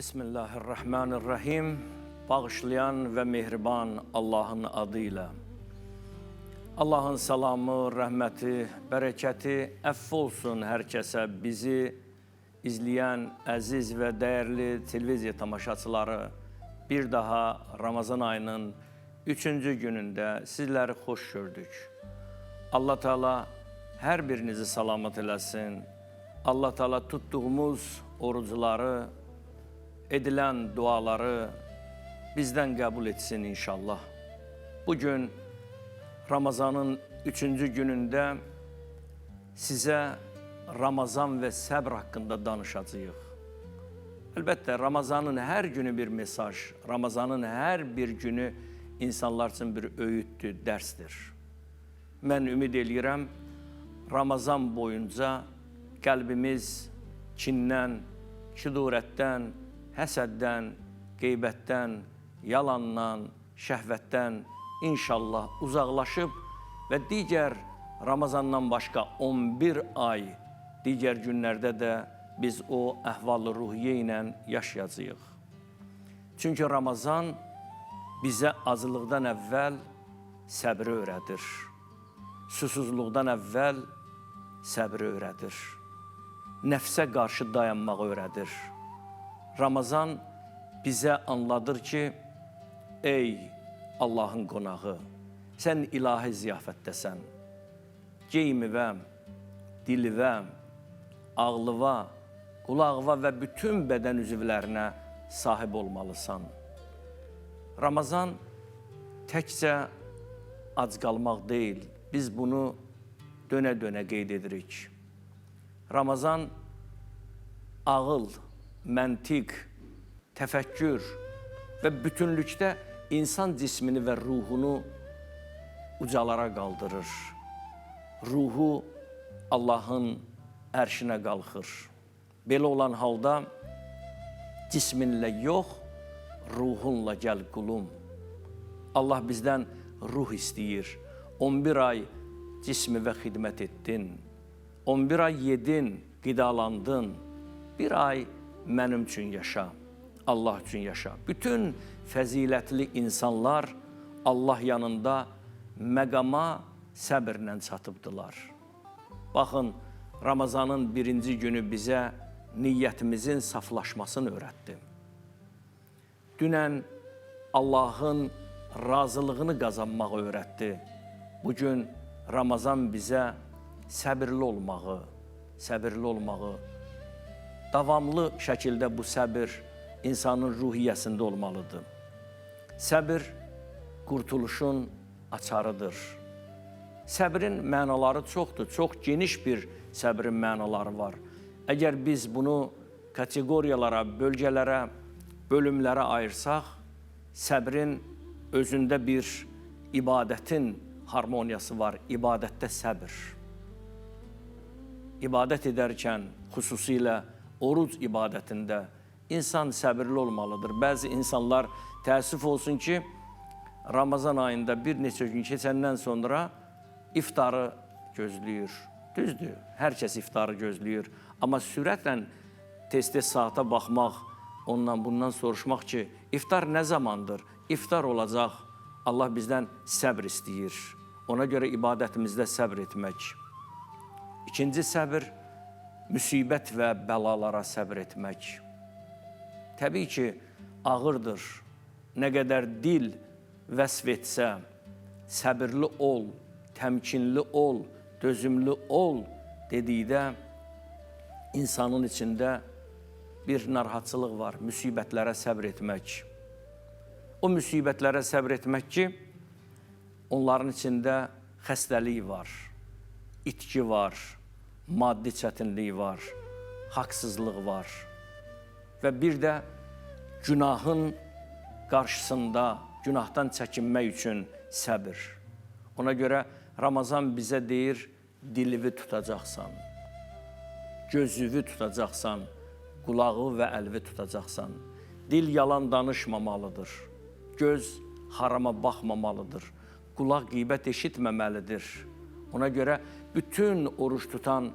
Bismillahirrahmanirrahim. Bağışlayan və mehriban Allahın adıyla. Allahın salamı, rəhməti, bərəkəti əfv olsun hər kəsə, bizi izləyən əziz və dəyərli televiziya tamaşaçıları. Bir daha Ramazan ayının 3-cü günündə sizləri xoş gördük. Allah Teala hər birinizi salamat eləsin. Allah Teala tutduğumuz orucları, edilən duaları bizdən qəbul etsin inşallah. Bugün Ramazanın 3-cü günündə sizə Ramazan və səbr haqqında danışacağıq. Əlbəttə, Ramazanın hər günü bir mesaj, Ramazanın hər bir günü insanlar üçün bir öyüddür, dərsdir. Mən ümid eləyirəm, Ramazan boyunca qəlbimiz kindən, küdurətdən, həsəddən, qeybətdən, yalandan, şəhvətdən inşallah uzaqlaşıb və digər Ramazandan başqa 11 ay digər günlərdə də biz o əhval-ı ruhiyyə ilə yaşayacağıq. Çünki Ramazan bizə aclıqdan əvvəl səbri öyrədir. Susuzluqdan əvvəl səbri öyrədir. Nəfsə qarşı dayanmağı öyrədir. Ramazan bizə anladır ki, ey Allahın qonağı, sən ilahi ziyafətdəsən. Geyimivə, dilivə, ağlıva, qulağıva və bütün bədən üzvlərinə sahib olmalısan. Ramazan təkcə ac qalmaq deyil, biz bunu dönə-dönə qeyd edirik. Ramazan ağıl, məntiq, təfəkkür və bütünlükdə insan cismini və ruhunu ucalara qaldırır. Ruhu Allahın ərşinə qalxır. Belə olan halda cisminlə yox, ruhunla gəl qulum. Allah bizdən ruh istəyir. 11 ay cismivə xidmət etdin. 11 ay yedin, qidalandın. Bir ay mənim üçün yaşa, Allah üçün yaşa. Bütün fəzilətli insanlar Allah yanında məqama səbirlə çatıbdılar. Baxın, Ramazanın birinci günü bizə niyyətimizin saflaşmasını öyrətdi. Dünən Allahın razılığını qazanmağı öyrətdi. Bugün Ramazan bizə səbirli olmağı, səbirli olmağı, davamlı şəkildə bu səbir insanın ruhiyyəsində olmalıdır. Səbir qurtuluşun açarıdır. Səbrin mənaları çoxdur, çox geniş bir səbrin mənaları var. Əgər biz bunu kateqoriyalara, bölgələrə, bölümlərə ayırsaq, səbrin özündə bir ibadətin harmoniyası var, ibadətdə səbir. İbadət edərkən, xüsusilə oruc ibadətində insan səbirli olmalıdır. Bəzi insanlar təəssüf olsun ki, Ramazan ayında bir neçə gün keçəndən sonra iftarı gözləyir. Düzdür, hər kəs iftarı gözləyir. Amma sürətlə tez-tez saata baxmaq, ondan bundan soruşmaq ki, iftar nə zamandır? İftar olacaq. Allah bizdən səbr istəyir. Ona görə ibadətimizdə səbr etmək. İkinci səbir, müsibət və bəlalara səbr etmək. Təbii ki, ağırdır. Nə qədər dil vəsf etsə, səbirli ol, təmkinli ol, dözümlü ol dedikdə insanın içində bir narahatçılıq var, müsibətlərə səbr etmək. O müsibətlərə səbr etmək ki, onların içində xəstəlik var, itki var, maddi çətinlik var, haqsızlıq var və bir də günahın qarşısında günahdan çəkinmək üçün səbir. Ona görə Ramazan bizə deyir, dilivi tutacaqsan, gözüvü tutacaqsan, qulağı və əlvi tutacaqsan. Dil yalan danışmamalıdır. Göz harama baxmamalıdır. Qulaq qeybət eşitməməlidir. Ona görə bütün oruç tutan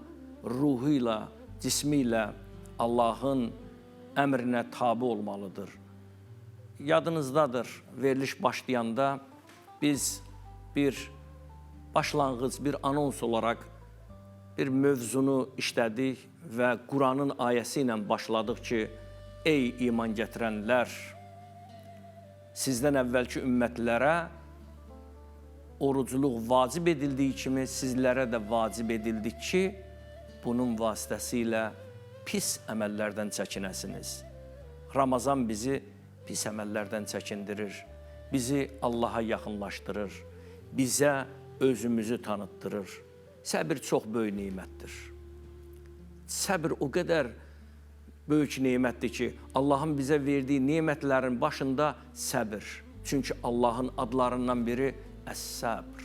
ruhu ilə, cismi ilə Allahın əmrinə tabi olmalıdır. Yadınızdadır, veriliş başlayanda biz bir başlanğıc, bir anons olaraq bir mövzunu işlədik və Quranın ayəsi ilə başladıq ki, ey iman gətirənlər, sizdən əvvəlki ümmətlərə orucluq vacib edildiyi kimi sizlərə də vacib edildi ki, bunun vasitəsilə pis əməllərdən çəkinəsiniz. Ramazan bizi pis əməllərdən çəkindirir, bizi Allaha yaxınlaşdırır, bizə özümüzü tanıtdırır. Səbir çox böyük nemətdir. Səbir o qədər böyük nemətdir ki, Allahın bizə verdiyi nemətlərin başında səbir. Çünki Allahın adlarından biri Əs-Səbr.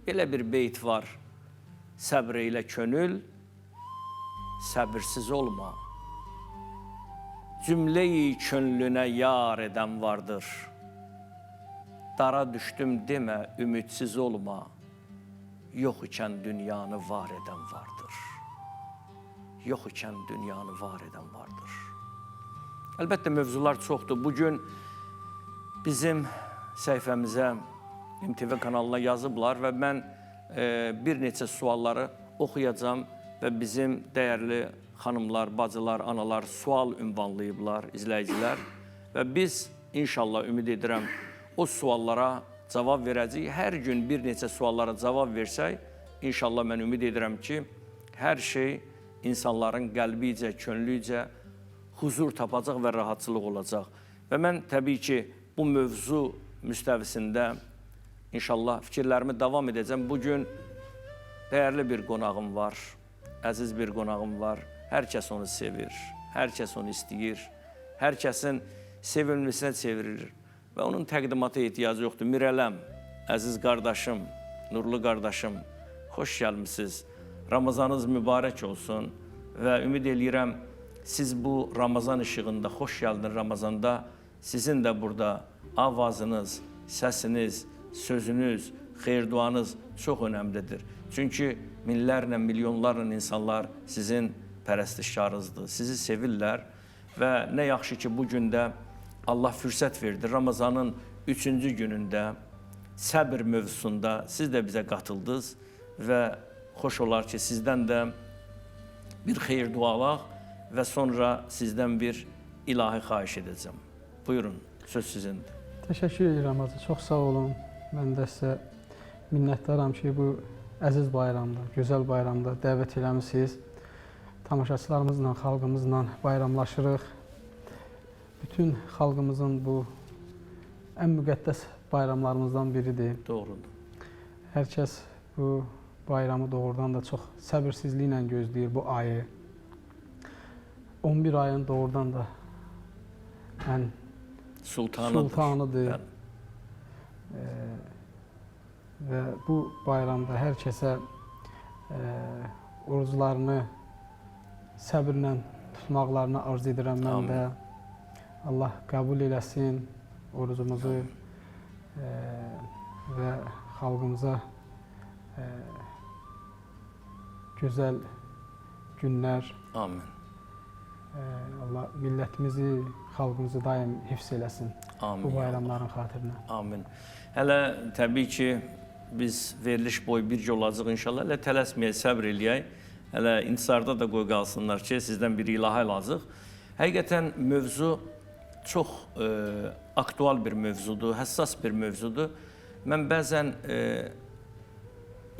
Belə bir beyt var. Səbr eylə könül, səbirsiz olma. Cümleyi könlünə yar edən vardır. Dara düşdüm demə, ümidsiz olma. Yox ikən dünyanı var edən vardır. Yox ikən dünyanı var edən vardır. Əlbəttə mövzular çoxdur. Bugün bizim səhifəmizə, MTV kanalına yazıblar və mən bir neçə sualları oxuyacağam və bizim dəyərli xanımlar, bacılar, analar sual ünvanlayıblar, izləyicilər və biz inşallah ümid edirəm o suallara cavab verəcəyik. Hər gün bir neçə suallara cavab versək, inşallah mən ümid edirəm ki, hər şey insanların qəlbicə, könlücə huzur tapacaq və rahatçılıq olacaq. Və mən təbii ki, bu mövzu müstəvisində inşallah fikirlərimi davam edəcəm. Bugün dəyərli bir qonağım var, əziz bir qonağım var. Hər kəs onu sevir, hər kəs onu istəyir, hər kəsin sevimlisinə çevrilir və onun təqdimata ehtiyacı yoxdur. Mirələm, əziz qardaşım, nurlu qardaşım, xoş gəlmisiniz. Ramazanınız mübarək olsun və ümid eləyirəm siz bu Ramazan işığında, xoş gəldin Ramazanda, sizin də burada avazınız, səsiniz, sözünüz, xeyir duanız çox önəmlidir. Çünki minlərlə, milyonlarla insanlar sizin pərəstişkarınızdır, sizi sevirlər və nə yaxşı ki, bu gün də Allah fürsət verdi. Ramazanın 3-cü günündə səbir mövzusunda siz də bizə qatıldınız və xoş olar ki, sizdən də bir xeyir dua alaq və sonra sizdən bir ilahi xahiş edəcəm. Buyurun, söz sizindir. Təşəkkür edirəm Hacı, çox sağ olun. Mən də sizə minnətdaram ki, bu əziz bayramda, gözəl bayramda dəvət eləmisiniz. Tamaşaçılarımızla, xalqımızla bayramlaşırıq. Bütün xalqımızın bu ən müqəddəs bayramlarımızdan biridir. Doğrudur. Hər kəs bu bayramı doğrudan da çox səbirsizliklə gözləyir bu ayı. 11 ayın doğrudan da ən sultanıdır. Sultanıdır. Və bu bayramda hər kəsə oruclarını səbirlə tutmaqlarını arzu edirəm mən də. Allah qəbul eləsin orucumuzu və xalqımıza gözəl günlər. Amin. Allah millətimizi, xalqımızı daim hifz eləsin. Amin. Bu bayramların xatirinə. Amin. Hələ təbii ki, biz veriliş boyu bir olacaq inşallah. Hələ tələsməyək, səbr eləyək. Hələ intisarda da qoy qalsınlar ki, sizdən bir ilahi alacaq. Həqiqətən mövzu çox aktual bir mövzudur, həssas bir mövzudur. Mən bəzən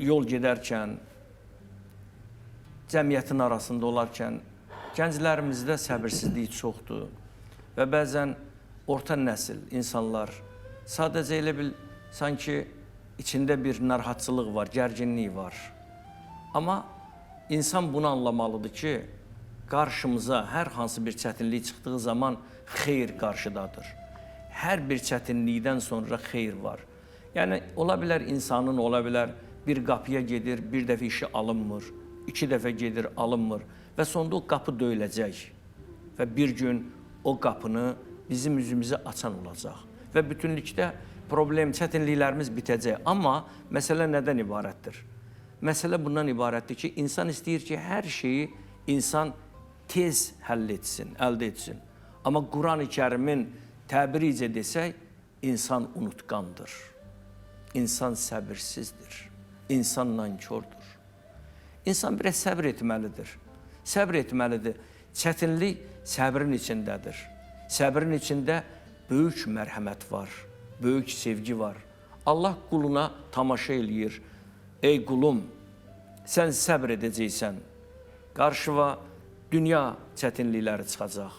yol gedərkən, cəmiyyətin arasında olarkən gənclərimizdə səbirsizlik çoxdur və bəzən orta nəsil insanlar sadəcə elə bil sanki içində bir narahatçılıq var, gərginlik var. Amma insan bunu anlamalıdır ki, qarşımıza hər hansı bir çətinlik çıxdığı zaman xeyir qarşıdadır. Hər bir çətinlikdən sonra xeyir var. Yəni, ola bilər insanın, ola bilər bir qapıya gedir, bir dəfə işi alınmır, iki dəfə gedir, alınmır və sonda o qapı döyüləcək və bir gün o qapını bizim üzümüzə açan olacaq. Və bütünlükdə problem, çətinliklərimiz bitəcək. Amma məsələ nədən ibarətdir? Məsələ bundan ibarətdir ki, insan istəyir ki, hər şeyi insan tez həll etsin, əldə etsin. Amma Quran-ı Kərimin təbiri ilə desək, insan unutqandır. İnsan səbirsizdir. İnsan nankordur. İnsan biraz səbr etməlidir. Səbr etməlidir. Çətinlik səbrin içindədir. Səbrin içində böyük mərhəmət var, böyük sevgi var. Allah quluna tamaşa eləyir. Ey qulum, sən səbr edəcəksən. Qarşıva dünya çətinlikləri çıxacaq.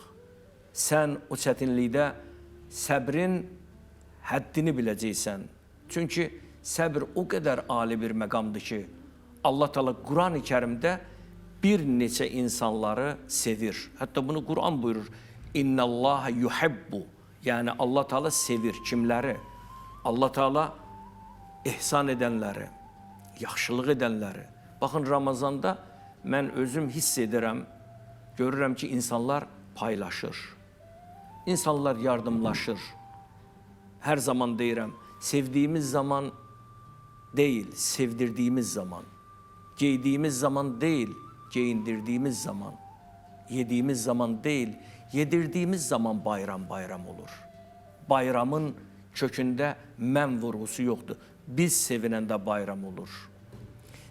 Sən o çətinlikdə səbrin həddini biləcəksən. Çünki səbr o qədər ali bir məqamdır ki, Allah Teala Quran-ı Kərimdə bir neçə insanları sevir. Hətta bunu Quran buyurur. İnnallaha yuhibbu. Yəni Allah Teala sevir kimləri? Allah Teala ehsan edənləri, yaxşılıq edənləri. Baxın Ramazanda mən özüm hiss edirəm, görürəm ki, insanlar paylaşır. İnsanlar yardımlaşır. Hər zaman deyirəm, sevdiyimiz zaman deyil, sevdirdiyimiz zaman. Geydiyimiz zaman deyil, geyindirdiyimiz zaman. Yediyimiz zaman deyil, yedirdiyimiz zaman bayram bayram olur. Bayramın kökündə mən vurğusu yoxdur. Biz sevinəndə bayram olur.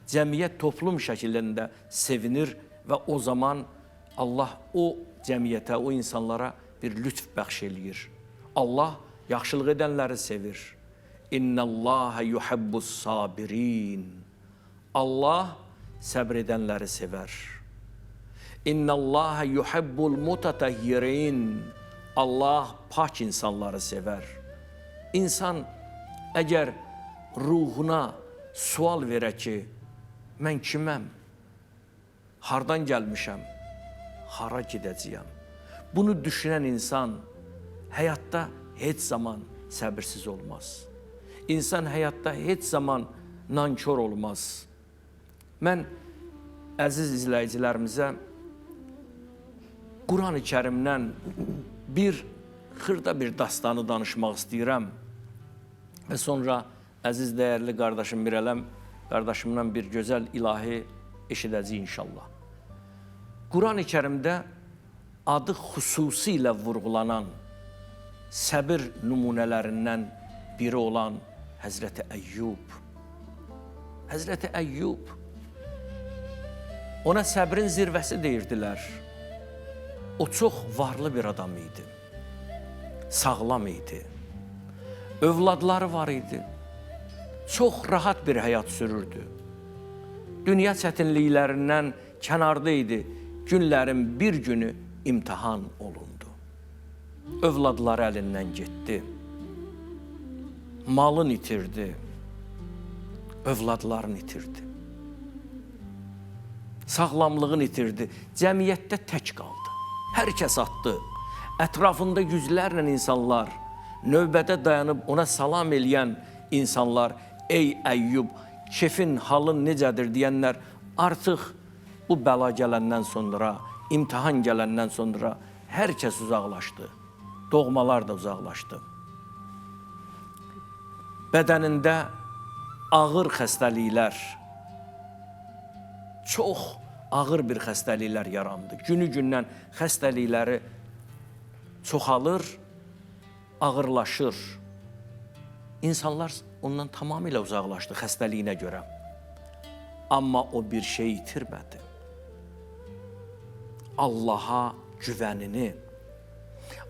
Cəmiyyət toplum şəklində sevinir və o zaman Allah o cəmiyyətə, o insanlara bir lütf bəxş eləyir. Allah yaxşılıq edənləri sevir. İnnallaha yuhibbus sabirin. Allah səbr edənləri sevər. İnnallaha yuhibbul mutatahhirin. Allah pak insanları sevər. İnsan əgər ruhuna sual verə ki, mən kiməm? Hardan gəlmişəm? Hara gedəcəyəm? Bunu düşünən insan həyatda heç zaman səbirsiz olmaz. İnsan həyatda heç zaman nankor olmaz. Mən əziz izləyicilərimizə Quran-ı Kərimdən bir xırda bir dastanı danışmaq istəyirəm. Və sonra əziz dəyərli qardaşım Mirələm qardaşımdan bir gözəl ilahi eşidəcəyik inşallah. Quran-ı Kərimdə adı xüsusilə vurğulanan səbir nümunələrindən biri olan Həzrəti Əyyub. Həzrəti Əyyub ona səbrin zirvəsi deyirdilər. O çox varlı bir adam idi. Sağlam idi. Övladları var idi. Çox rahat bir həyat sürürdü. Dünya çətinliklərindən kənarda idi. Günlərin bir günü imtahan olundu. Övladları əlindən getdi. Malını itirdi. Övladlarını itirdi. Sağlamlığını itirdi. Cəmiyyətdə tək qaldı. Hər kəs atdı. Ətrafında yüzlərlə insanlar, növbədə dayanıb ona salam eləyən insanlar, ey Əyyub, kefin, halın necədir deyənlər artıq bu bəla gələndən sonra, imtahan gələndən sonra hər kəs uzaqlaşdı. Doğmalar da uzaqlaşdı. Bədənində ağır xəstəliklər, çox ağır bir xəstəliklər yarandı. Günü-gündən xəstəlikləri çoxalır, ağırlaşır. İnsanlar ondan tamamilə uzaqlaşdı xəstəliyinə görə. Amma o bir şey itirmədi. Allaha güvənini,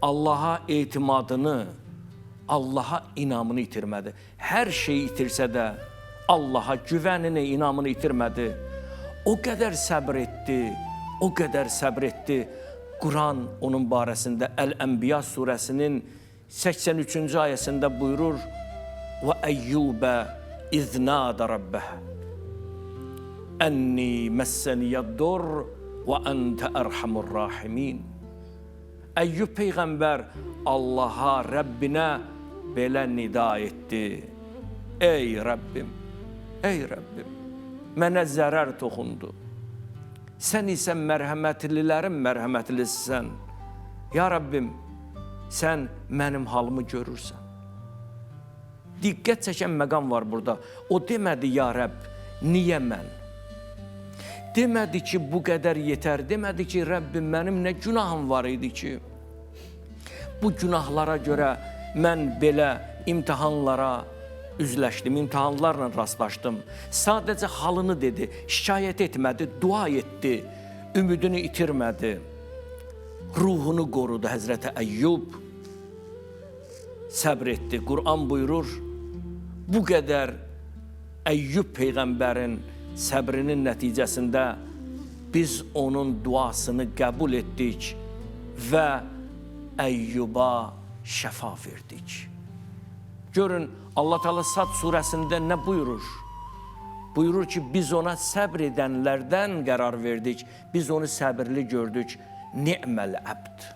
Allaha etimadını, Allaha inamını itirmədi. Hər şeyi itirsə də Allaha güvənini, inamını itirmədi. O qədər səbr etdi, o qədər səbr etdi. Quran onun barəsində Əl-Ənbiya surəsinin 83-cü ayəsində buyurur: "Və Əyyubə iz nada rabbeh Ənni məssəniyəd-dur və ente erhamur rahimin." Əyyub peyğəmbər Allaha, Rəbbinə belə nida etdi. Ey Rəbbim, ey Rəbbim, mənə zərər toxundu. Sən isə mərhəmətlilərin mərhəmətlisisən. Ya Rəbbim, sən mənim halımı görürsən. Diqqət çəkən məqam var burada. O demədi, ya Rəbb, niyə mən? Demədi ki, bu qədər yetər. Demədi ki, Rəbbim mənim nə günahım var idi ki, bu günahlara görə mən belə imtahanlara üzləşdim, imtahanlarla rastlaşdım. Sadəcə halını dedi, şikayət etmədi, dua etdi, ümidini itirmədi. Ruhunu qorudu Həzrəti Əyyub. Səbr etdi. Quran buyurur, bu qədər Əyyub peyğəmbərin səbrinin nəticəsində biz onun duasını qəbul etdik və Əyyuba şəfa verdik. Görün, Allah Teala Sad surəsində nə buyurur? Buyurur ki, biz ona səbr edənlərdən qərar verdik. Biz onu səbirli gördük. Ni'məl əbd.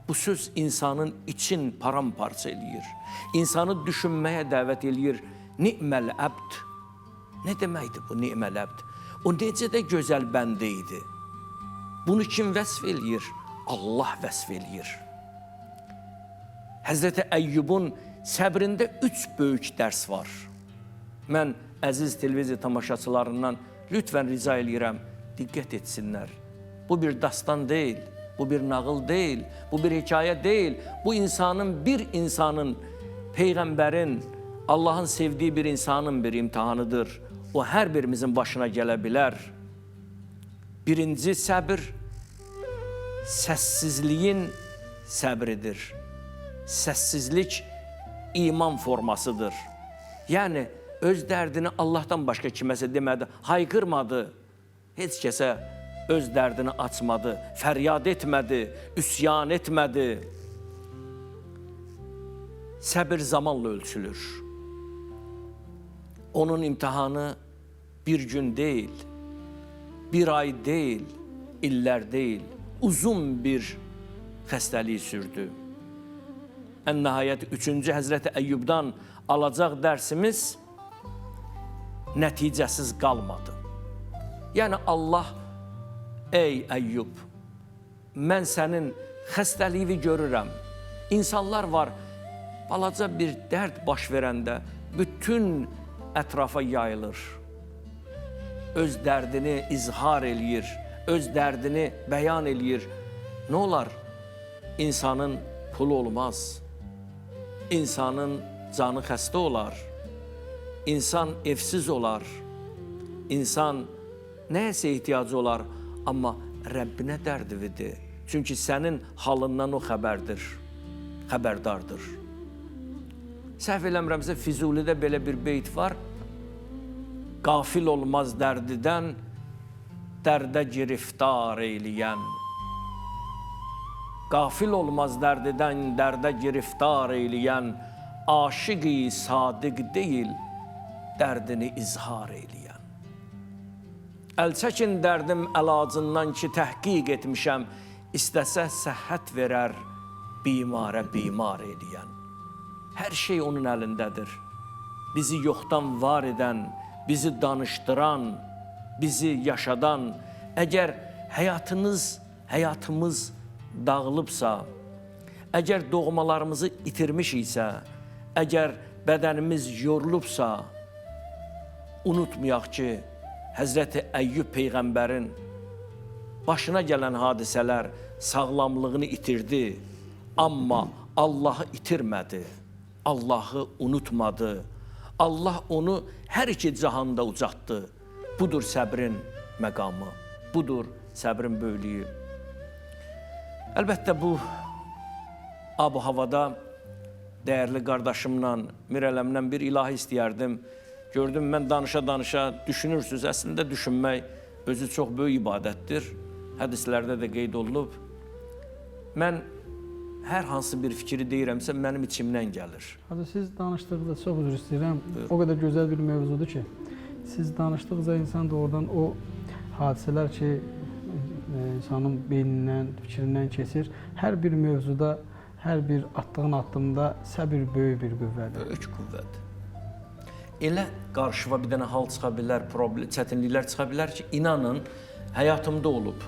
Bu söz insanın için paramparça eləyir. İnsanı düşünməyə dəvət eləyir. Ni'məl əbd. Nə deməkdir bu ni'məl əbd? O necə də gözəl bəndə idi. Bunu kim vəsf eləyir? Allah vəsf eləyir. Həzrəti Əyyubun səbrində 3 böyük dərs var. Mən əziz televiziya tamaşaçılarından lütfən rica eləyirəm, diqqət etsinlər. Bu bir dastan deyil, bu bir nağıl deyil, bu bir hekayə deyil. Bu insanın, bir insanın, peyğəmbərin, Allahın sevdiyi bir insanın bir imtahanıdır. O hər birimizin başına gələ bilər. Birinci səbir, səssizliyin səbridir. Səssizlik iman formasıdır. Yəni, öz dərdini Allahdan başqa kiməsə demədi, hayqırmadı, heç kəsə öz dərdini açmadı, fəryad etmədi, üsyan etmədi. Səbir zamanla ölçülür. Onun imtahanı bir gün deyil, bir ay deyil, illər deyil, uzun bir xəstəlik sürdü. Ən nəhayət, 3-cü Həzrəti Əyyubdan alacaq dərsimiz nəticəsiz qalmadı. Yəni Allah, ey Əyyub, mən sənin xəstəliyini görürəm. İnsanlar var, balaca bir dərd baş verəndə bütün ətrafa yayılır. Öz dərdini izhar eləyir, öz dərdini bəyan eləyir. Nə olar? İnsanın pulu olmaz. İnsanın canı xəstə olar. İnsan evsiz olar. İnsan nəyəsə ehtiyacı olar, amma Rəbbinə dərdividir. Çünki sənin halından o xəbərdir, xəbərdardır. Səhv eləmirəmsə Füzulidə belə bir beyt var. Qafil olmaz dərdidən, dərdə giriftar eyləyən. Qafil olmaz dərdidən, dərdə giriftar eyləyən, aşiqi sadiq deyil, dərdini izhar eyləyən. Əl çəkin dərdim əlacından ki, təhqiq etmişəm, istəsə səhhət verər, bimarə bimar eləyən. Hər şey onun əlindədir. Bizi yoxdan var edən, bizi danışdıran, bizi yaşadan, əgər həyatımız dağılıbsa, əgər doğmalarımızı itirmişiksə, əgər bədənimiz yorulubsa, unutmayaq ki, Həzrəti Əyyub peyğəmbərin başına gələn hadisələr sağlamlığını itirdi, amma Allahı itirmədi, Allahı unutmadı. Allah onu hər iki cahanda ucatdı. Budur səbrin məqamı, budur səbrin böyüklüyü. Əlbəttə bu ab-havada dəyərli qardaşımla, Mirələmlə bir ilahi istəyərdim. Gördüm, mən danışa-danışa düşünürsünüz. Əslində düşünmək özü çox böyük ibadətdir. Hədislərdə də qeyd olunub. Mən hər hansı bir fikri deyirəmsə, mənim içimdən gəlir. Hacı, siz danışdıqca, çox üzr istəyirəm, o qədər gözəl bir mövzudur ki, siz danışdıqca insan doğrudan o hadisələr ki, insanın beynindən, fikrindən keçir, hər bir mövzuda, hər bir atdığın addımda səbir böyük bir qüvvədir. Böyük qüvvədir. Elə qarşıva bir dənə hal çıxa bilər, problem, çətinliklər çıxa bilər ki, inanın, həyatımda olub.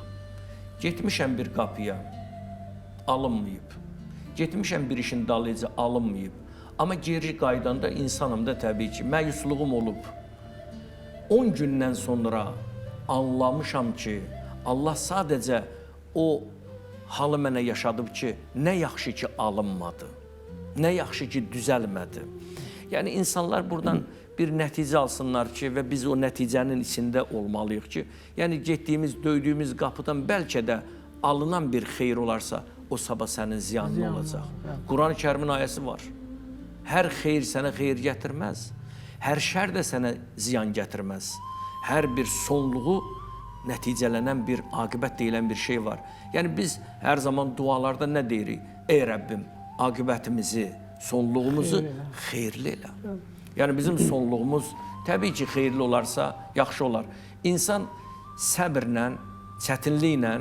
Getmişəm bir qapıya, alınmayıb. Getmişəm bir işin dalıyca, alınmayıb. Amma geri qayıdanda insanım da təbii ki, məyusluğum olub. 10 gündən sonra Anlamışam ki, Allah sadəcə o halı mənə yaşadıb ki, nə yaxşı ki alınmadı, nə yaxşı ki düzəlmədi. Yəni insanlar buradan bir nəticə alsınlar ki, və biz o nəticənin içində olmalıyıq ki, yəni getdiyimiz, döydüyümüz qapıdan bəlkə də alınan bir xeyir olarsa, o sabah sənin ziyanın olacaq. Quran-ı Kərimin ayəsi var. Hər xeyir sənə xeyir gətirməz. Hər şər də sənə ziyan gətirməz. Hər bir sonluğu nəticələnən bir aqibət deyilən bir şey var. Yəni biz hər zaman dualarda nə deyirik? Ey Rəbbim, aqibətimizi, sonluğumuzu xeyirli elə. Yəni bizim sonluğumuz təbii ki, xeyirli olarsa, yaxşı olar. İnsan səbirlə, çətinliklə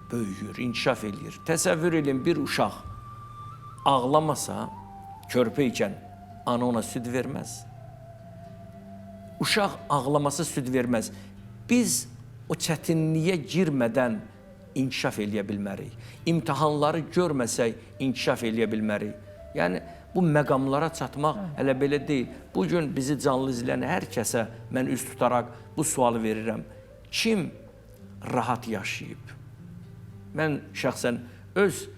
böyüyür, inkişaf eləyir. Təsəvvür edin, bir uşaq ağlamasa, körpə ikən ana ona süd verməz. Uşaq ağlamasa süd verməz. Biz o çətinliyə girmədən inkişaf eləyə bilmərik. İmtahanları görməsək inkişaf eləyə bilmərik. Yəni bu məqamlara çatmaq hələ belə deyil. Bu gün bizi canlı izləyən hər kəsə mən üz tutaraq bu sualı verirəm. Kim rahat yaşayıb? Mən şəxsən öz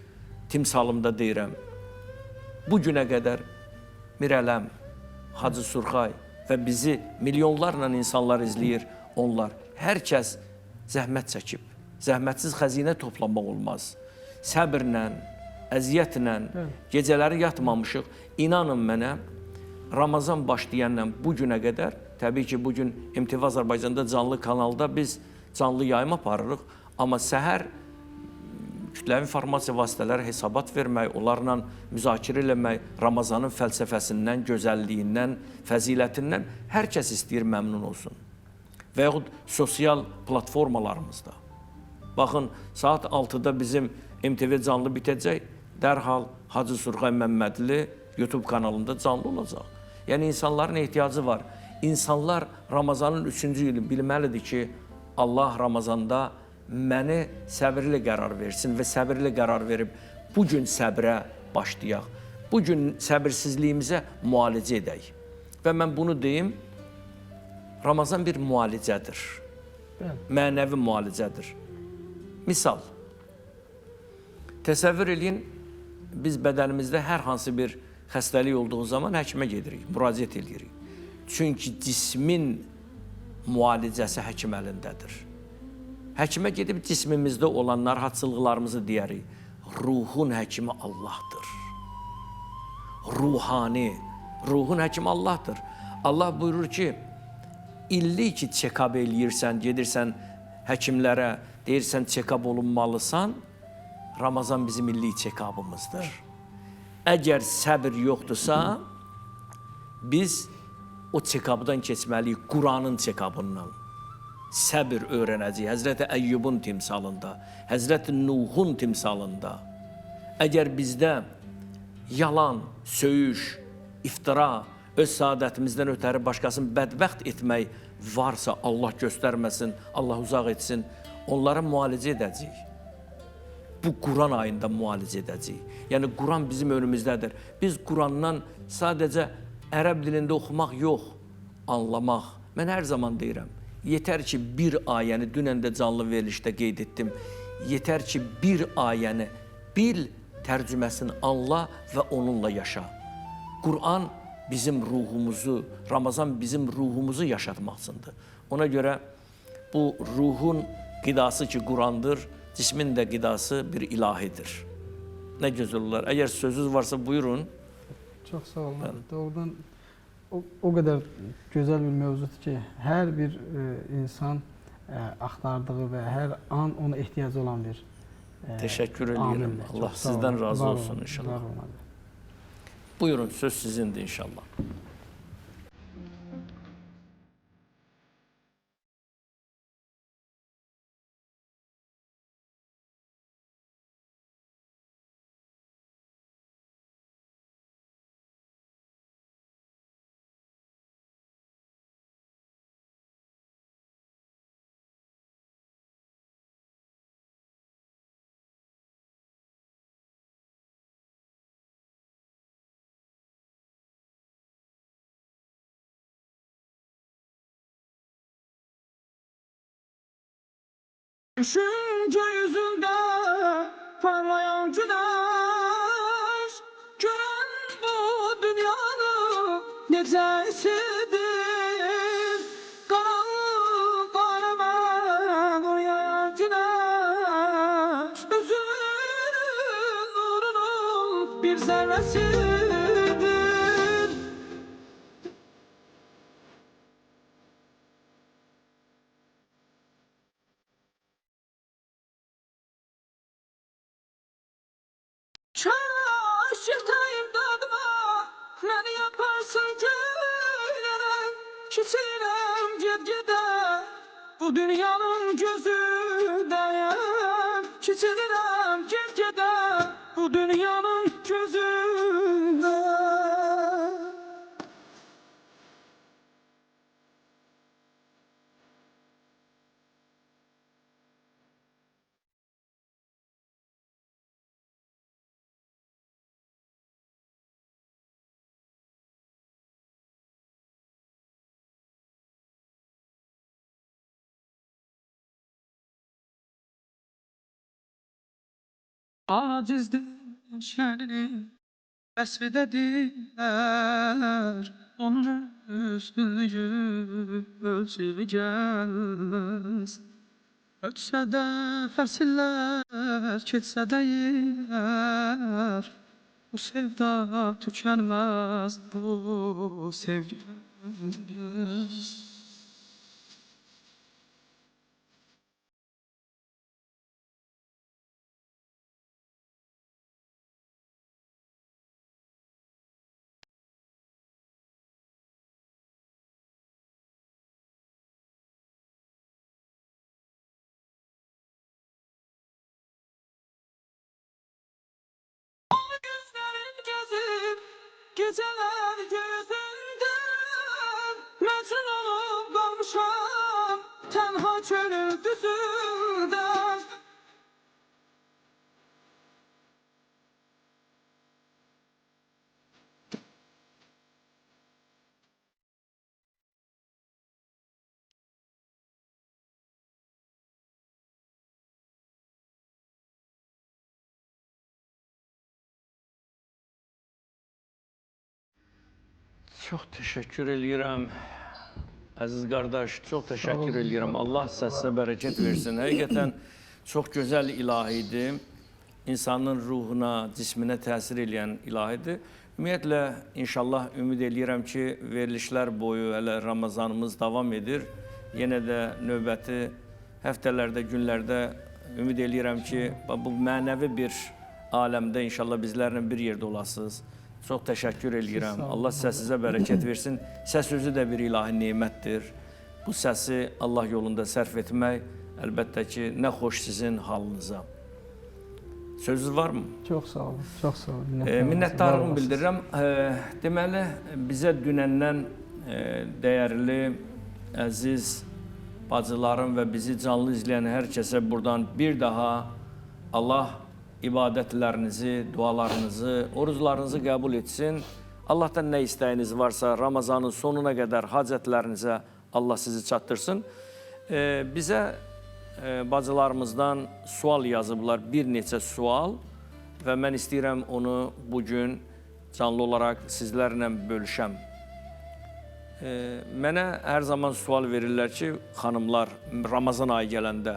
timsalımda deyirəm. Bu günə qədər Mirələm, Hacı Surxay və bizi milyonlarla insanlar izləyir onlar. Hər kəs zəhmət çəkib. Zəhmətsiz xəzinə toplamaq olmaz. Səbirlə, əziyyətlə, gecələri yatmamışıq. İnanın mənə, Ramazan başlayanla bu günə qədər, təbii ki, bugün MTV Azərbaycanda canlı kanalda biz canlı yayım aparırıq, amma səhər kütləvi informasiya vasitələri hesabat vermək, onlarla müzakirə eləmək, Ramazanın fəlsəfəsindən, gözəlliyindən, fəzilətindən hər kəs istəyir məmnun olsun. Və yaxud sosial platformalarımızda. Baxın, saat 6-da bizim MTV canlı bitəcək, dərhal Hacı Surxay Məmmədli YouTube kanalında canlı olacaq. Yəni insanların ehtiyacı var. İnsanlar Ramazanın 3-cü ili bilməlidir ki, Allah Ramazanda məni səbirli qərar versin və səbirli qərar verib bu gün səbrə başlayaq. Bu gün səbirsizliyimizə müalicə edək. Və mən bunu deyim, Ramazan bir müalicədir. Bəli. Mənəvi müalicədir. Misal, təsəvvür eləyin, biz bədənimizdə hər hansı bir xəstəlik olduğu zaman həkimə gedirik, müraciət edirik. Çünki cismin müalicəsi həkim əlindədir. Həkimə gedib cismimizdə olan narahatçılıqlarımızı deyərik. Ruhun həkimi Allahdır. Ruhani, ruhun həkimi Allahdır. Allah buyurur ki, illik ki check-up eləyirsən, gedirsən həkimlərə, deyirsən check-up olunmalısan, Ramazan bizim illik check-up'ımızdır. Əgər səbir yoxdursa, biz o check-up'dan keçməliyik, Quranın check-up'ından. Səbir öyrənəcəyik. Həzrəti Əyyubun timsalında, Həzrəti Nuhun timsalında. Əgər bizdə yalan, söyüş, iftira, öz saadətimizdən ötəri başqasını bədbəxt etmək varsa, Allah göstərməsin, Allah uzaq etsin, onlara müalicə edəcəyik. Bu Quran ayında müalicə edəcəyik. Yəni Quran bizim önümüzdədir. Biz Qurandan sadəcə ərəb dilində oxumaq yox, anlamaq. Mən hər zaman deyirəm, yetər ki bir ayəni, dünən də canlı verilişdə qeyd etdim, yetər ki bir ayəni bil, tərcüməsini anla və onunla yaşa. Quran bizim ruhumuzu, Ramazan bizim ruhumuzu yaşatmaq üçündür. Ona görə bu ruhun qidası ki Qurandır, cismin də qidası bir ilahidir. Nə gözəl olar. Əgər sözünüz varsa buyurun. Çox sağ olun. Doğrudan o qədər gözəl bir mövzudur ki, hər bir insan axtardığı və hər an ona ehtiyacı olan bir Təşəkkür edirəm. Allah sizdən razı olsun inşallah. Buyurun, söz sizindir inşallah. Düşünce yüzünde parlayan güneş, gören bu dünyanın necəsidir? Qaranlıq aləmə nur yayan güneş, üzünün nurunun bir zərrəsidir. Çaşıqtayım dadıma, məni yaparsın göylərə, küsürəm ged-gedə, bu dünyanın gözündəyəm. Küsürəm ged-gedə, bu dünyanın gözündə. Acizdir şənini vəsfedədilər, onun üstünlüyü ölçülü gəlməz. Ötsə də fəsillər, keçsə də illər, bu sevda tükənməz, bu sevgi. Geceler gözünden mecnun olup kalmışam tenha çölün düzünden. Çox təşəkkür eləyirəm. Əziz qardaş, çox təşəkkür eləyirəm. Allah səsinə bərəkət versin. Həqiqətən çox gözəl ilahidir. İnsanın ruhuna, cisminə təsir eləyən ilahidir. Ümumiyyətlə, inşallah ümid eləyirəm ki, verilişlər boyu hələ Ramazanımız davam edir. Yenə də növbəti həftələrdə, günlərdə ümid eləyirəm ki, bu mənəvi bir aləmdə inşallah bizlərlə bir yerdə olasınız. Çox təşəkkür eləyirəm. Allah səsinizə bərəkət versin. Səs özü də bir ilahi nemətdir. Bu səsi Allah yolunda sərf etmək əlbəttə ki, nə xoş sizin halınıza. Sözünüz varmı? Çox sağ olun, çox sağ olun. Minnətdarlığımı bildirirəm. Deməli, bizə dünəndən dəyərli, əziz bacılarım və bizi canlı izləyən hər kəsə buradan bir daha Allah ibadətlərinizi, dualarınızı, oruclarınızı qəbul etsin. Allahdan nə istəyiniz varsa Ramazanın sonuna qədər hacətlərinizə Allah sizi çatdırsın. Bizə bacılarımızdan sual yazıblar, bir neçə sual və mən istəyirəm onu bugün canlı olaraq sizlərlə bölüşəm. Mənə hər zaman sual verirlər ki, xanımlar Ramazan ayı gələndə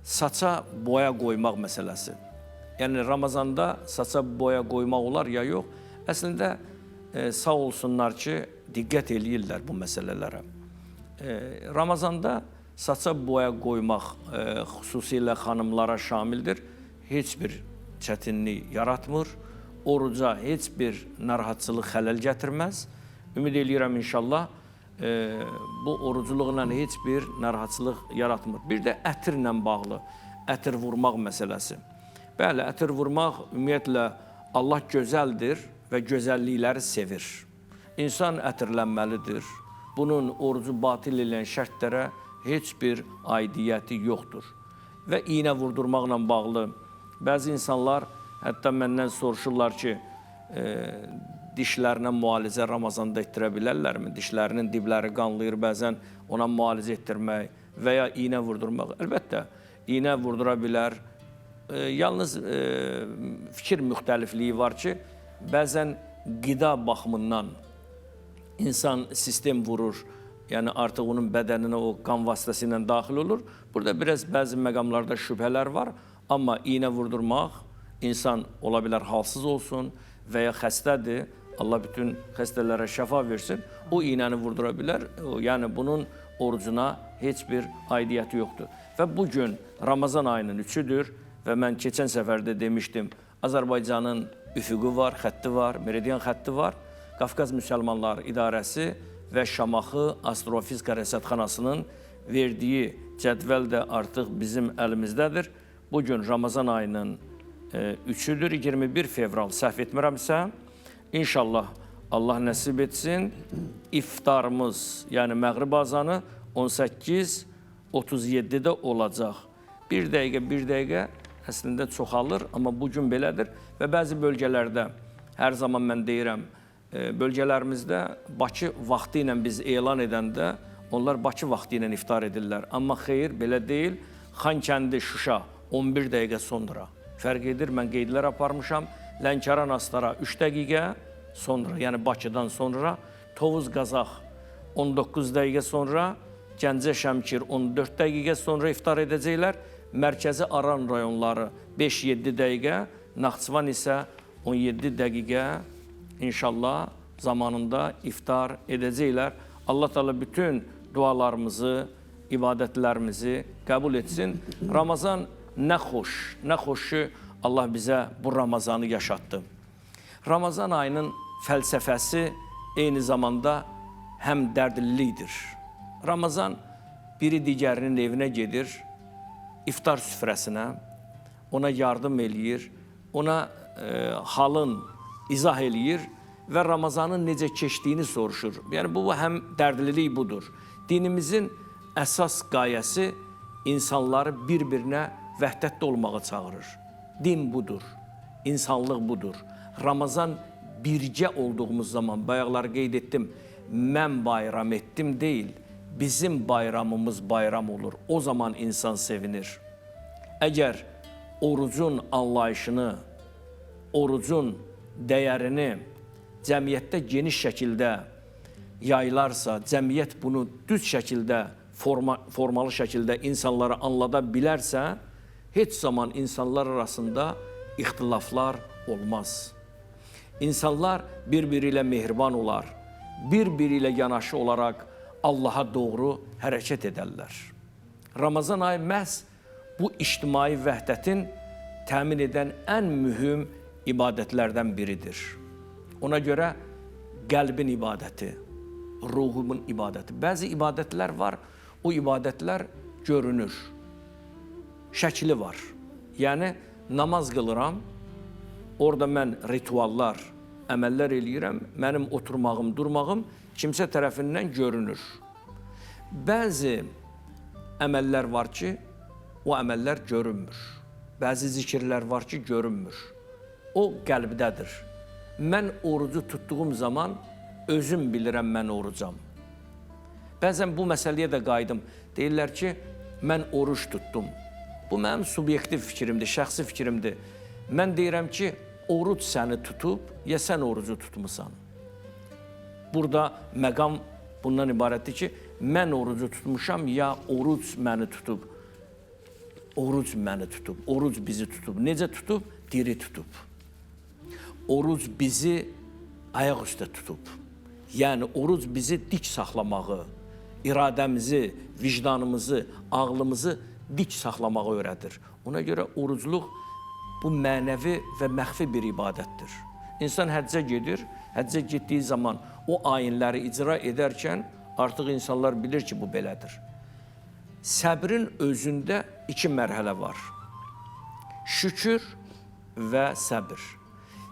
saça boya qoymaq məsələsi. Yəni Ramazanda saça boya qoymaq olar ya yox. Əslində sağ olsunlar ki, diqqət eləyirlər bu məsələlərə. Ramazanda saça boya qoymaq xüsusilə xanımlara şamildir. Heç bir çətinlik yaratmır. Oruca heç bir narahatçılıq, xələl gətirməz. Ümid eləyirəm inşallah bu orucluqla heç bir narahatçılıq yaratmır. Bir də ətirlə bağlı, ətir vurmaq məsələsi. Bəli, ətir vurmaq ümumiyyətlə Allah gözəldir və gözəllikləri sevir. İnsan ətirlənməlidir. Bunun orucu batil eləyən şərtlərə heç bir aidiyyəti yoxdur. Və iynə vurdurmaqla bağlı bəzi insanlar hətta məndən soruşurlar ki, dişlərinə müalicə Ramazanda etdirə bilərlərmi? Dişlərinin dibləri qanlayır bəzən, ona müalicə etdirmək və ya iynə vurdurmaq. Əlbəttə, İynə vurdura bilər. Yalnız fikir müxtəlifliyi var ki, bəzən qida baxımından insan sistem vurur, yəni artıq onun bədəninə o qan vasitəsilə daxil olur. Burada biraz bəzi məqamlarda şübhələr var, amma iynə vurdurmaq insan ola bilər halsız olsun və ya xəstədir, Allah bütün xəstələrə şəfa versin, o iynəni vurdura bilər. Yəni bunun orucuna heç bir aidiyyəti yoxdur. Və bu gün Ramazan ayının 3-üdür və mən keçən səfərdə demişdim, Azərbaycanın üfüqü var, xətti var, meridian xətti var. Qafqaz Müsəlmanlar İdarəsi və Şamaxı Astrofizika Rəsədxanasının verdiyi cədvəl də artıq bizim əlimizdədir. Bu gün Ramazan ayının 3-üdür, 21 fevral səhv etmirəmsə, İnşallah Allah nəsib etsin, iftarımız, yəni məğrib azanı 18:37-də olacaq. Bir dəqiqə, bir dəqiqə əslində çoxalır, amma bu gün belədir və bəzi bölgələrdə, hər zaman mən deyirəm, bölgələrimizdə Bakı vaxtı ilə biz elan edəndə, onlar Bakı vaxtı ilə iftar edirlər. Amma xeyir, belə deyil. Xankəndi, Şuşa 11 dəqiqə sonra. Fərq edir, mən qeydlər aparmışam. Lənkəran, Astara 3 dəqiqə sonra, yəni Bakıdan sonra, Tovuz, Qazax 19 dəqiqə sonra, Gəncə, Şəmkir 14 dəqiqə sonra iftar edəcəklər. Mərkəzi Aran rayonları 5-7 dəqiqə, Naxçıvan isə 17 dəqiqə inşallah zamanında iftar edəcəklər. Allah Teala bütün dualarımızı, ibadətlərimizi qəbul etsin. Ramazan nə xoş, nə xoş ki, Allah bizə bu Ramazanı yaşatdı. Ramazan ayının fəlsəfəsi eyni zamanda həm dərdlilikdir. Ramazan biri digərinin evinə gedir, iftar süfrəsinə, ona yardım eləyir, ona halın izah eləyir və Ramazanın necə keçdiyini soruşur. Yəni bu həm dərdlilik budur. Dinimizin əsas qayəsi insanları bir-birinə vəhdətdə olmağa çağırır. Din budur, insanlıq budur. Ramazan birgə olduğumuz zaman, bayaqları qeyd etdim, mən bayram etdim deyil, bizim bayramımız bayram olur. O zaman insan sevinir. Əgər orucun anlayışını, orucun dəyərini cəmiyyətdə geniş şəkildə yayılarsa, cəmiyyət bunu düz şəkildə, formalı şəkildə insanlara anlada bilərsə, heç zaman insanlar arasında ixtilaflar olmaz. İnsanlar bir-biri ilə mehriban olar, bir-biri ilə yanaşı olaraq Allaha doğru hərəkət edərlər. Ramazan ayı məhz bu ictimai vəhdətin təmin edən ən mühüm ibadətlərdən biridir. Ona görə qəlbin ibadəti, ruhumun ibadəti. Bəzi ibadətlər var, o ibadətlər görünür, şəkli var. Yəni, namaz qılıram, orada mən rituallar, əməllər eləyirəm, mənim oturmağım, durmağım kimsə tərəfindən görünür. Bəzi əməllər var ki, o əməllər görünmür. Bəzi zikirlər var ki, görünmür. O qəlbdədir. Mən orucu tutduğum zaman özüm bilirəm mən orucam. Bəzən bu məsələyə də qayıdım. Deyirlər ki, mən oruc tutdum. Bu mənim subyektiv fikrimdir, şəxsi fikrimdir. Mən deyirəm ki, oruc səni tutub, ya sən orucu tutmusan. Burada məqam bundan ibarətdir ki, mən orucu tutmuşam, ya oruc məni tutub. Oruc məni tutub, oruc bizi tutub. Necə tutub? Diri tutub. Oruc bizi ayaq üstə tutub. Yəni, oruc bizi dik saxlamağı, iradəmizi, vicdanımızı, ağlımızı dik saxlamağı öyrədir. Ona görə orucluq bu mənəvi və məxfi bir ibadətdir. İnsan həccə gedir, həccə getdiyi zaman o ayinləri icra edərkən artıq insanlar bilir ki, bu belədir. Səbrin özündə iki mərhələ var. Şükür və səbir.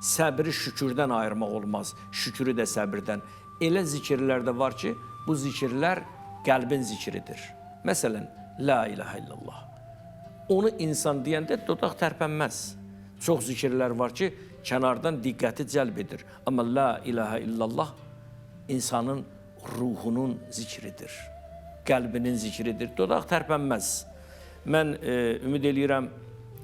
Səbri şükürdən ayırmaq olmaz, şükürü də səbirdən. Elə zikirlər də var ki, bu zikirlər qəlbin zikridir. Məsələn, La ilahe illallah. Onu insan deyəndə dodaq tərpənməz. Çox zikirlər var ki, kənardan diqqəti cəlb edir. Amma La ilahe illallah insanın ruhunun zikridir. Qəlbinin zikridir. Dodaq tərpənməz. Mən ümid eləyirəm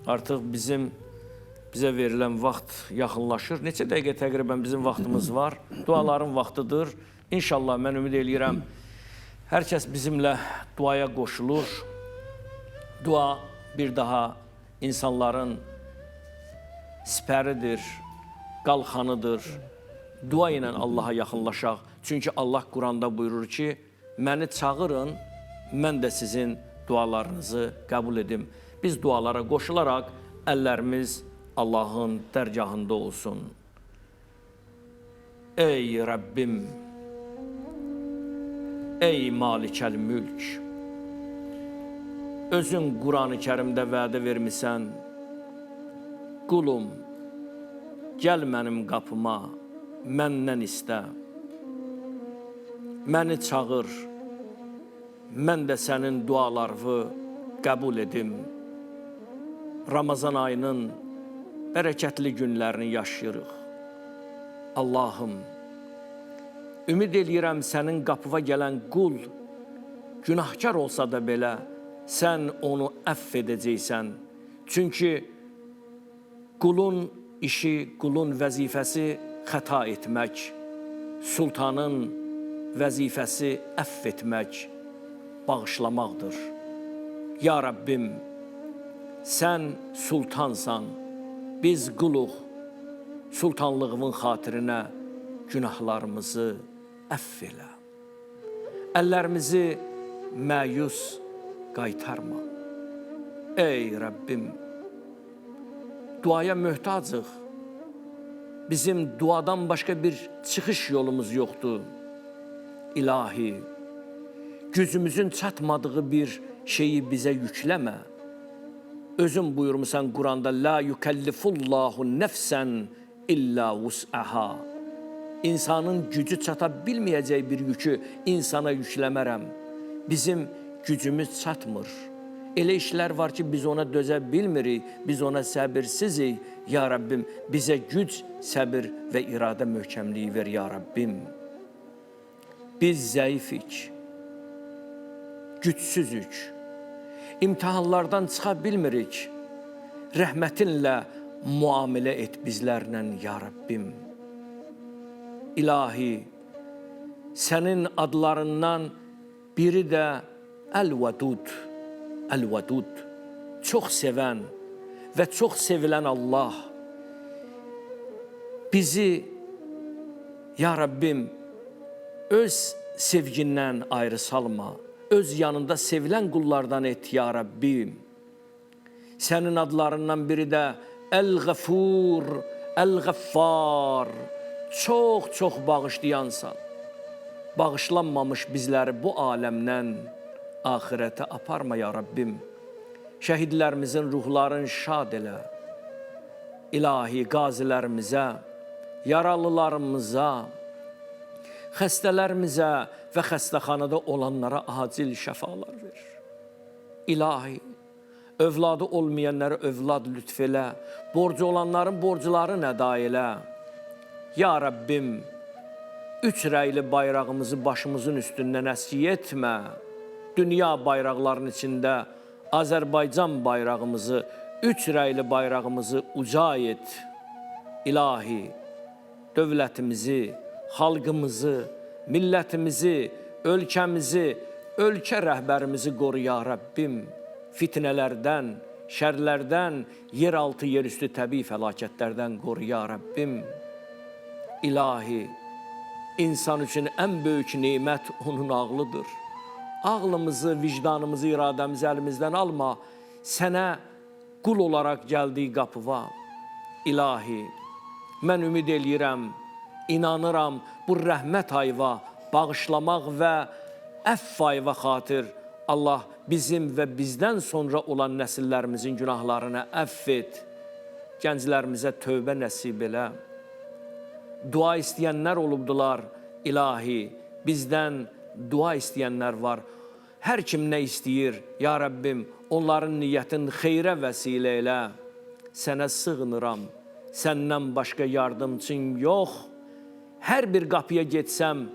artıq bizə verilən vaxt yaxınlaşır. Neçə dəqiqə təqribən bizim vaxtımız var. Duaların vaxtıdır. İnşallah mən ümid eləyirəm hər kəs bizimlə duaya qoşulur. Dua bir daha insanların sipəridir, qalxanıdır. Dua ilə Allaha yaxınlaşaq. Çünki Allah Quranda buyurur ki, məni çağırın, mən də sizin dualarınızı qəbul edim. Biz dualara qoşularaq əllərimiz Allahın dərgahında olsun. Ey Rəbbim, ey Malikəl Mülk, özün Qur'an-ı Kərimdə vədə vermisən, qulum, gəl mənim qapıma, məndən istə, məni çağır, mən də sənin dualarını qəbul edim. Ramazan ayının bərəkətli günlərini yaşayırıq. Allahım, ümid eləyirəm sənin qapıva gələn qul günahkar olsa da belə, sən onu əfv edəcəksən. Çünki qulun işi, qulun vəzifəsi xəta etmək, sultanın vəzifəsi əfv etmək, bağışlamaqdır. Ya Rəbbim, sən sultansan, biz quluq, sultanlığının xatirinə günahlarımızı əfv elə. Əllərimizi məyus qaytarma. Ey Rəbbim, duaya möhtacıq. Bizim duadan başqa bir çıxış yolumuz yoxdur. İlahi, gücümüzün çatmadığı bir şeyi bizə yükləmə. Özün buyurmusan Quranda la yukellifullahu nefsən illa vus'aha. İnsanın gücü çata bilməyəcəyi bir yükü insana yükləmərəm. Bizim gücümüz çatmır. Elə işlər var ki, biz ona dözə bilmirik, biz ona səbirsizik. Ya Rəbbim, bizə güc, səbir və iradə möhkəmliyi ver ya Rəbbim. Biz zəifik, gücsüzük, imtahanlardan çıxa bilmirik. Rəhmətinlə müamilə et bizlərlə ya Rəbbim. İlahi, sənin adlarından biri də Əl-Vədud, Əl-Vədud, çox sevən və çox sevilən Allah. Bizi, ya Rəbbim, öz sevgindən ayrı salma, öz yanında sevilən qullardan et, ya Rəbbim. Sənin adlarından biri də Əl-Ğəfur, Əl-Ğəffar, çox-çox bağışlayansan. Bağışlanmamış bizləri bu aləmdən axirətə aparma, ya Rəbbim. Şəhidlərimizin ruhlarını şad elə. İlahi qazilərimizə, yaralılarımıza, xəstələrimizə və xəstəxanada olanlara acil şəfalar ver. İlahi, övladı olmayanlara övlad lütf elə, borcu olanların borclarını əda elə. Ya Rəbbim, üç rəyli bayrağımızı başımızın üstündən əski etmə. Dünya bayraqlarının içində Azərbaycan bayrağımızı, üç rəyli bayrağımızı uca et. İlahi, dövlətimizi, xalqımızı, millətimizi, ölkəmizi, ölkə rəhbərimizi qoru ya Rəbbim. Fitnələrdən, şərlərdən, yeraltı, yerüstü təbii fəlakətlərdən qoru ya Rəbbim. İlahi, insan üçün ən böyük nemət onun ağlıdır. Ağlımızı, vicdanımızı, iradəmizi əlimizdən alma. Sənə qul olaraq gəldik qapıva. İlahi, mən ümid eləyirəm, inanıram bu rəhmət ayva bağışlamaq və əfv ayva xatir Allah bizim və bizdən sonra olan nəsillərimizin günahlarını əfv et. Gənclərimizə tövbə nəsib elə. Dua istəyənlər olubdular, ilahi, bizdən dua istəyənlər var. Hər kim nə istəyir, ya Rəbbim, onların niyyətin xeyrə vəsilə elə. Sənə sığınıram, səndən başqa yardımçın yox. Hər bir qapıya getsəm,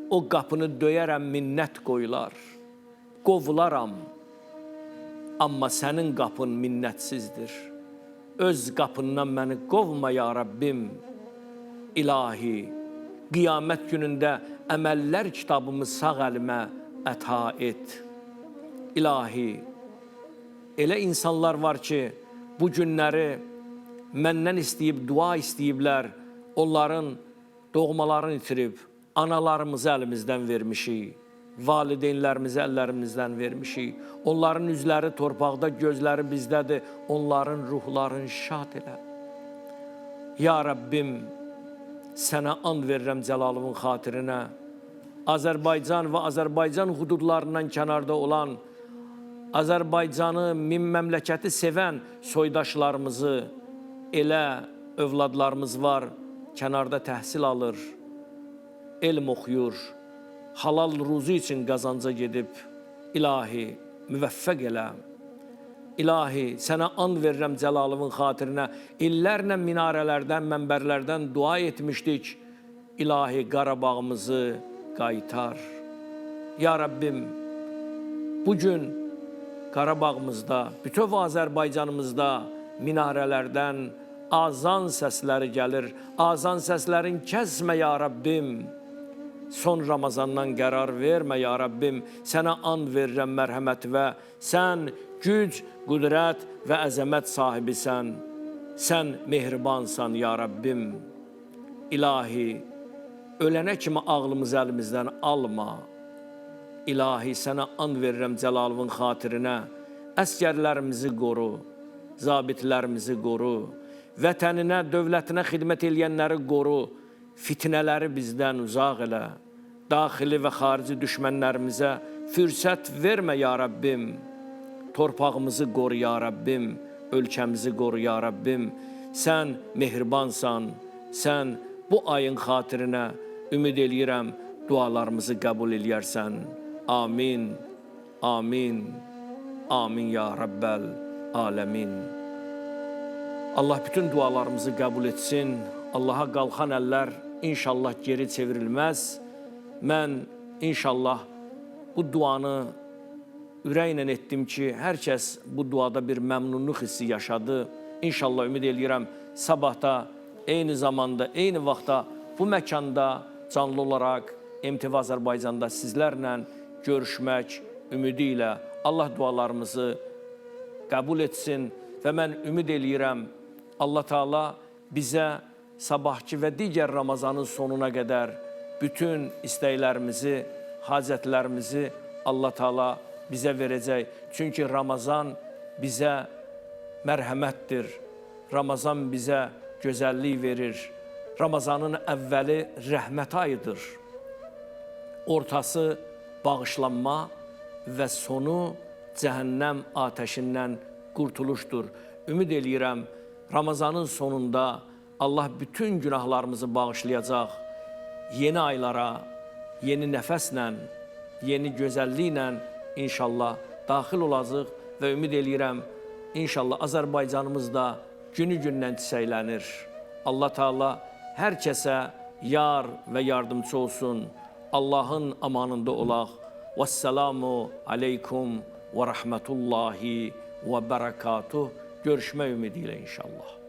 o qapını döyərəm, minnət qoyular. Qovularam. Amma sənin qapın minnətsizdir. Öz qapından məni qovma ya Rəbbim. İlahi, qiyamət günündə əməllər kitabımı sağ əlimə əta et. İlahi, elə insanlar var ki, bu günləri məndən istəyib, dua istəyiblər, onların doğmalarını itirib, analarımızı əlimizdən vermişik, valideynlərimizi əllərimizdən vermişik. Onların üzləri torpaqda, gözləri bizdədir, onların ruhlarını şad elə. Ya Rəbbim, sənə and verirəm cəlalımın xatirinə. Azərbaycan və Azərbaycan hududlarından kənarda olan Azərbaycanı, məmləkəti sevən soydaşlarımızı, elə övladlarımız var, kənarda təhsil alır, elm oxuyur, halal ruzu üçün qazanca gedib, ilahi, müvəffəq elə. İlahi, sənə and verirəm cəlalımın xatirinə, illərlə minarələrdən, mənbərlərdən dua etmişdik. İlahi, Qarabağımızı qaytar. Ya Rəbbim, bugün Qarabağımızda, bütöv Azərbaycanımızda minarələrdən azan səsləri gəlir. Azan səslərin kəsmə ya Rəbbim. Son Ramazandan qərar vermə ya Rəbbim. Sənə and verirəm mərhəmət və sən güc, qüdrət və əzəmət sahibisən. Sən mehribansan ya Rəbbim. İlahi, ölənə kimi ağlımızı əlimizdən alma. İlahi, sənə and verirəm cəlalımın xatirinə. Əskərlərimizi qoru, zabitlərimizi qoru, vətəninə, dövlətinə xidmət eləyənləri qoru, fitnələri bizdən uzaq elə. Daxili və xarici düşmənlərimizə fürsət vermə ya Rəbbim. Torpağımızı qoru ya Rəbbim, ölkəmizi qoru ya Rəbbim. Sən mehribansan, sən bu ayın xatirinə ümid eləyirəm dualarımızı qəbul eləyərsən. Amin, amin, amin ya Rəbbəl aləmin. Allah bütün dualarımızı qəbul etsin. Allaha qalxan əllər inşallah geri çevrilməz. Mən inşallah bu duanı ürəklə etdim ki, hər kəs bu duada bir məmnunluq hissi yaşadı. İnşallah ümid eləyirəm sabah da eyni zamanda, eyni vaxtda bu məkanda canlı olaraq MTV Azərbaycanda sizlərlə görüşmək ümidi ilə Allah dualarımızı qəbul etsin və mən ümid eləyirəm Allah Teala bizə sabahki və digər Ramazanın sonuna qədər bütün istəklərimizi, hacətlərimizi Allah Teala bizə verəcək. Çünki Ramazan bizə mərhəmətdir. Ramazan bizə gözəllik verir. Ramazanın əvvəli rəhmət ayıdır. Ortası bağışlanma və sonu cəhənnəm atəşindən qurtuluşdur. Ümid eləyirəm Ramazanın sonunda Allah bütün günahlarımızı bağışlayacaq. Yeni aylara, yeni nəfəslə, yeni gözəlliklə inşallah daxil olacaq və ümid eləyirəm inşallah Azərbaycanımız da günü-gündən çiçəklənir. Allah Teala hər kəsə yar və yardımcı olsun. Allahın amanında olaq. Vəssalamu aleykum və rəhmətullahi və bərəkatuh. Görüşmək ümidi ilə inşallah.